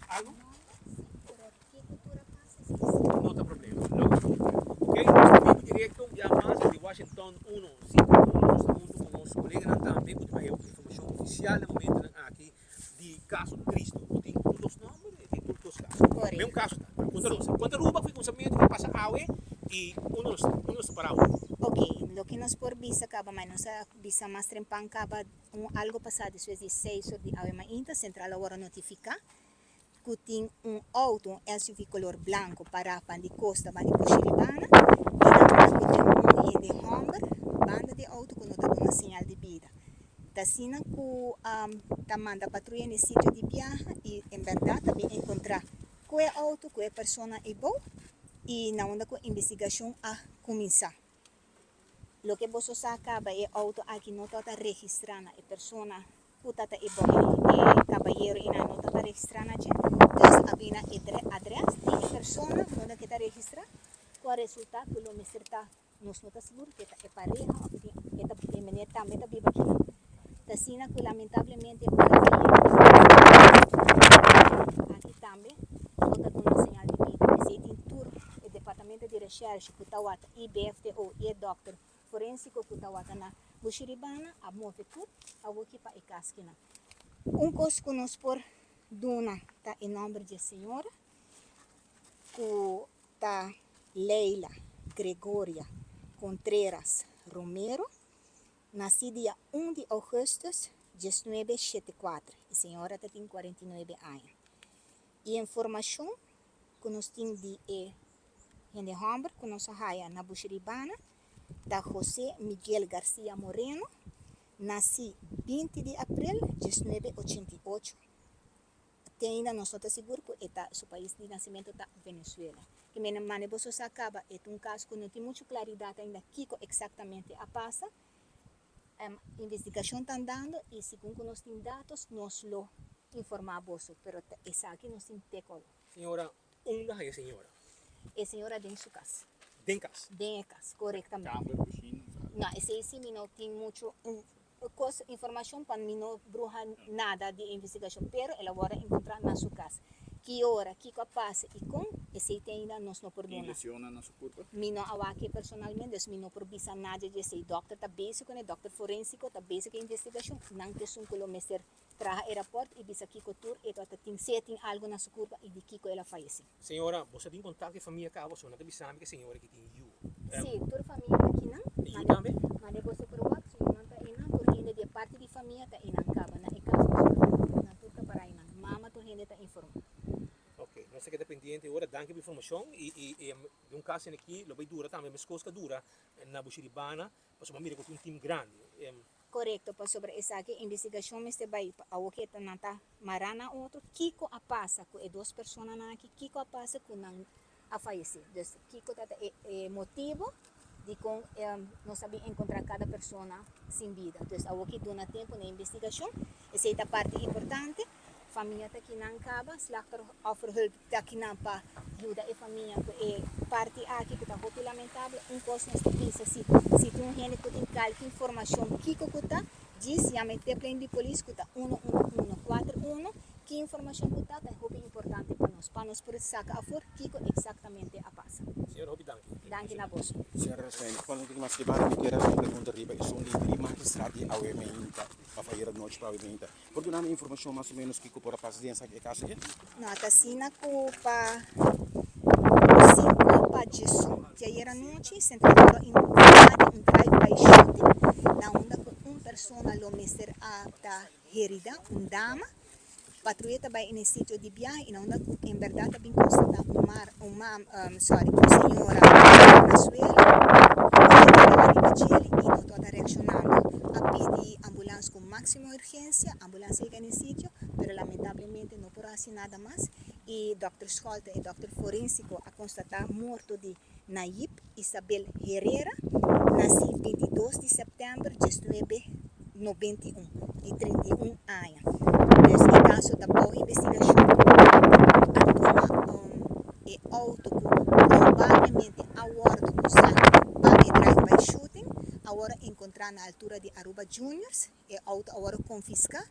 Algo? No ta problema. Ok, nos ta bibi directo un bia mas di Washington 151. Nos ta hunto cu nos coleganan tambe cu ta bay informacion oficial na momentonan aki di caso tristo. Bo tin tur dos nomber y tin tur dos caso. Correcto. Un caso ta. Conta nos. Conta Aruba cu e cuminsamiento cu a pasa awe y unda nos unda nos ta para awe. Ok, loke nos por bisa caba, ma nos a bisa mas trempan caba un algo pasa despues di seis or di awe mainta, central a worde notifica ku tin un outo, un SUV kolor blanko pará pan di kosta ban di Bushiribana i nan mira ku tin un hende hòmber banda di e outo ku no ta duna señal di bida. Ta asina ku ta manda patruya na e sitio di biaha i en bèrdat ta bin enkontrá ku e outo ku e persona eibou i na unda ku investigashon a kuminsá. Loke boso sa kaba e auto aki no tabata registra na e persona ku tata e bou e kabayero i nan no tabata registra na dje. Dus a bina e adres di e persona unda ke ta registra ku a resulta ku lo mester ta nos no ta sigur ke ta e pareha of tin e ta e meneer tambe ta biba akinan. Ta asina ku lamentablemente ora di aki tambe no ta duna señal di bida. Esei tin tur e departamento di recherche ku tawata. i BFTO i e dòkter forensiko ku tawata na Bushiribana a move tur awoki pa e kaskinan. Un kos ku nos por duna ta e nòmber dje señora ku ta Leila Gregoria Contreras Romero, nasí dia un di ougùstùs diesnuebe shete kuater. E señora ta tin 49 aña. E informashon ku nos tin di e Hende hòmber ku nos a haya na Bushiribana ta José Miguel Garcia Moreno, nasí 20 di aprel 1988. Te ainda nos no ta sigur ku e ta su pais di nasimentu ta Venezuela. Ke mene mane boso sa kaba e ta un kaso ku no tin muchu klaridat ainda kiko eksaktamente a pasa. Investigashon ta andando i segun ku nos tin datos nos lo informá boso, pero ta esaki nos tin te ku awor. Señora, Unda hay e señora? E señora den su cas. Den cas? Den e cas, corectamente. Camber, cushina, sala. No, esey si mi no tin mucho cos, informacion pa mi no bruha nada di e investigacion, pero el a worde encontra na su cas. Ki ora, kico a pasa y con, esey te ainda nos no por Tin duna. lesionnan na su curpa? Mi no a wak e personalmente, dus mi no por bisa nada di esey. Dokter ta bezig con e, dokter forensico ta bezig cu e investigacion, nan ta esun cu lo mester Traha e raport y bisa kico tur e ta tin, si e tin algo na su curpa y di kico el a fayeci. Señora, bo sa tin contacto e famia caba so? Nan ta bisa mi cu e señora ki tin yu. Si, tur famia ta kinan. E yu tambe? Mane boso por wak, su yunan ta einan, tur hende di e parti di famia ta einan caba. Na e cas boso nan tur ta para einan. Mama tur hende ta informa. Ok, nos ta keda pendiente ora. Danki pa informacion y y di un cas aki lo bay dura tambe mescos cu a dura na Bushiribana pasobra mira cu tin un team grandi. Korekto, pasobra esaki investigashon mester bai pa awor ke nan ta mará na otro, kiko a pasa ku e dos personanan aki, kiko a pasa ku nan a fayesé. Dus kiko ta e e motibu dikon nos a bin enkontrá kada persona sin bida. Dus awor ke duna tempu na e investigashon, esei ta parti importante. Famia ta kinan kaba, Slachtofferhulp ta kinan pa yuda e famia ku e parti aki ku ta hopi lamentabel. Un kos nos ta bisa si, si tin un hende ku tin kalke informashon kiko ku ta, djis yama e tipline di polis ku ta uno uno uno kuater uno. Ki informashon ku ta, ta hopi importante pa nos, pa nos por saka afor kiko eksaktamente a pasa. Señora hopi danki. Danki na boso. Señora Rosmery, pa no tin mas debate mi kier hasi un pregunta riba esun di di magistraat di awe meinta of ayera nochi pa awe meinta. Por duna mi informashon mas o menos kiko por a pasa den esaki e kaso aki? No, ta asina ku pa sinku pa djesun di ayer anochi Central Oro informa di un drive by shooting na unda ku un persona lo mester a ta herida, un dama. Patruya ta bai na e sitio di biahe i na unda ku en bèrdat ta bin konstatá un mar un mam sorry un señora na suelo ku a keda ariba djeli i no tabata reakshonando. A pidi ambulans ku máksimo urgensia, ambulans a yega na e sitio pero lamentablemente no por a hasi nada mas i dòkter Scholte e dòkter forensiko a konstatá morto di Nayib Isabel Herrera, nasí 22 di sèptèmber 1991, di 31 aña. Dus e kaso ta bou investigashon. A tuma e outo ku probablemente a wòrdu usá pa e drive-by shooting, a wòrdu enkontrá na altura di Aruba Juniors. E outo a wòrdu konfiská.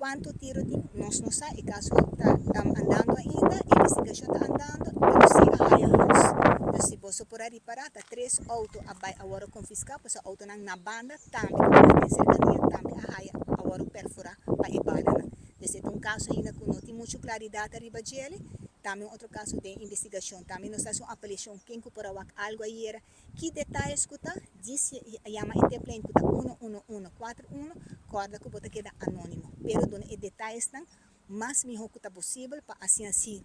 Kuantu tiro tin, nos no sa, e kaso ta andando ainda, e investigashon ta andando, pero si a haya lus. Dus si boso por a ripará, ta tres outo a bai a wòrdu konfiská, pasobra outonan na banda tambe ku tabata den serkania tambe a haya a wòrdu perforá pa e balanan. Dus e ta un kaso ainda ku no tin muchu klaridat ariba djele. Tambe un otro kaso den investigashon. Tambe nos ta hasi un apelashon ken ku por a wak algu ayera. Ki detayes ku ta, djis yama e tiplijn ku ta 11141, kòrda ku bo ta keda anónimo, pero duna e detayesnan mas mihó ku ta posibel pa asina si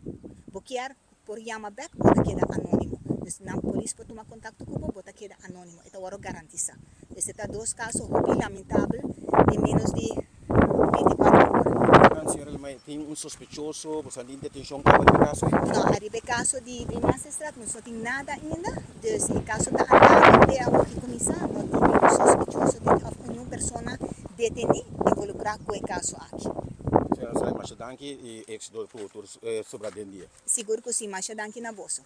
bo kier por yama bèk bo ta keda anónimo. Dus nan polis por tuma kontakto ku bo, bo ta keda anónimo, e ta wòrdu garantisá. Esei ta dos kaso hopi lamentabel den ménos di 24 ora. Señora Lemay, tin un sospechoso, boso a tin detenshon kaba riba e kaso ei? No, ariba e kaso di Driemasterstraat nos no tin nada ainda, dus e kaso ta andando te awor ki kuminsá, no tin ningun sospechoso òf niun persona detení involukrá ku e kaso aki. Señora Lemay, masha danki i éksito ku tur sobra den dia. Sigur ku si, masha danki na boso.